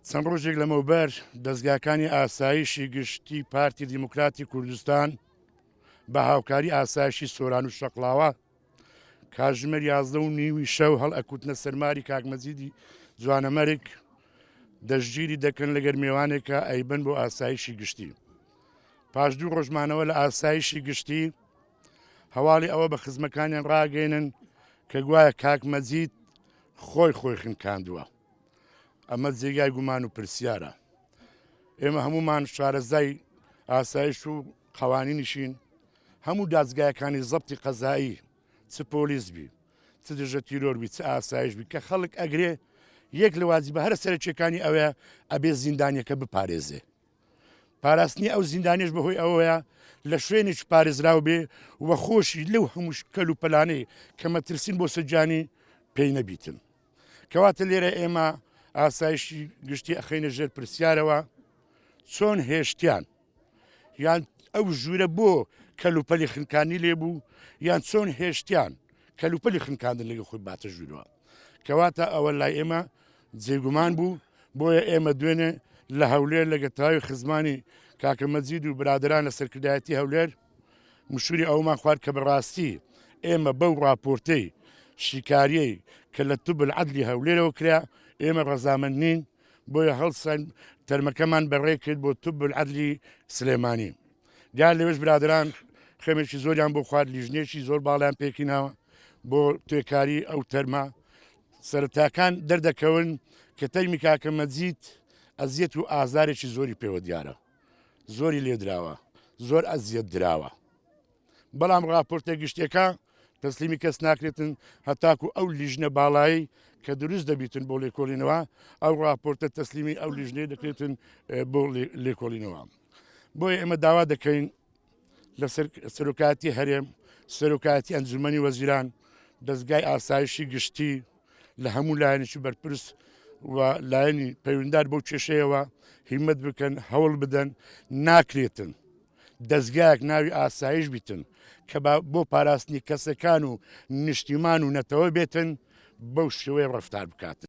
چەند ڕۆژێک لەمەوبەر دەزگاکانی ئاسایشی گشتی پارتی دیموکراتی کوردستان بە هاوکاری ئاسایشی سۆران و شەقڵاوە کاتژمێر 11 و نیوی شەو هەڵ ئەکوتنە سەرماری کاک مەجیدی جوانەمەرگ دەستگیری دەکەن لەگەر مێوانێکە ئەیبەن بۆ ئاسایشی گشتی. پاش دوو ڕۆژمانەوە لە ئاسایشی گشتی هەواڵی ئەوە بە خزمەکانیان ڕاگەێنن کە گوایە کاک مەجید خۆی خۆی خنکاندووە. ئەمە جێگای گومان و پرسیارە. ئێمە هەمومان شارەزای ئاسایش و قەوانینیشین، هەموو دادگایەکانی زەبتی قەزایی چ پۆلیس بی چ دژە تیرۆر بی چ ئاسایش بی کە خەڵک ئەگرێ یەک لە واجبە هەرە سەرەکیەکانی ئەوەیە ئەبێ زیندانیەکە بپارێزێ. پاراستنی ئەو زیندانیش بەهۆی ئەوەیە لە شوێنێکی پارێزراو بێ و خۆشی لەو هەموو کەل و پەلانەی کە مەترسین بۆ سەرگیانی پێی نەبیتن. کەواتە لێرە ئێمە ئاسایشی گشتی ئەخەینە ژێر پرسیارەوە چۆن هێشتیان یان ئەو ژوورە بۆ کەلوپەلی خنکانی لێبوو یان چۆن هێشتیان کەلوپەلی خنکاندن لەگە خۆی باتە ژوورەوە کەواتە ئەوە لای ئێمە جێگومان بوو بۆیە ئێمە دوێنێ لە هەولێر لەگە تەواوی خزمانی کاکە مەجید و برادران لە سەرکردایەتی هەولێر مشوری ئەومان خوارد کە بەڕاستی ئێمە بەو ڕاپۆرتەی شیکاریەی کە لە طب العدلی هەولێرەوە کرا ئێمە ڕەزامەند نین بۆیە هەڵسان تەرمەکەمان بەڕێ کرد بۆ طب العدلی سلێمانی دیار لەوێش برادران خەمێکی زۆریان بۆ خوارد لیژنێکی زۆر باڵیان پێکیناوە بۆ توێکاری ئەو تەرمە سەرەتاکان دەردەکەون کە تەرمی کاکە مەجید ئەزیەت و ئازارێکی زۆری پێوە دیارە زۆری لێدراوە زۆر ئەزیەت دراوە بەڵام راپۆرتە گشتەکە تەسلیمی کەس ناکرێتن هەتاکو ئەو لیژنە باڵایی کە دروست دەبیتن بۆ لێکۆڵینەوە ئەو راپۆرتە تەسلیمی ئەو لیژنەی دەکرێتن بۆ لێکۆڵینەوە بۆیە ئێمە داوا دەکەین لە سەرۆکایەتی هەرێم، سەرۆکایەتی ئەنجومەنی وەزیران، دەزگای ئاسایشی گشتی لە هەموو لایەنێکی بەرپرس و لایەنی پەیوەندار بەو کێشەیەوە هیمەت بکەن هەوڵ بدەن ناکرێتن دەزگایەک ناوی ئاسایش بیتن کە بۆ پاراستنی کەسەکان و نیشتیمان و نەتەوە بێتن بەو شێوەیە ڕەفتار بکاتن.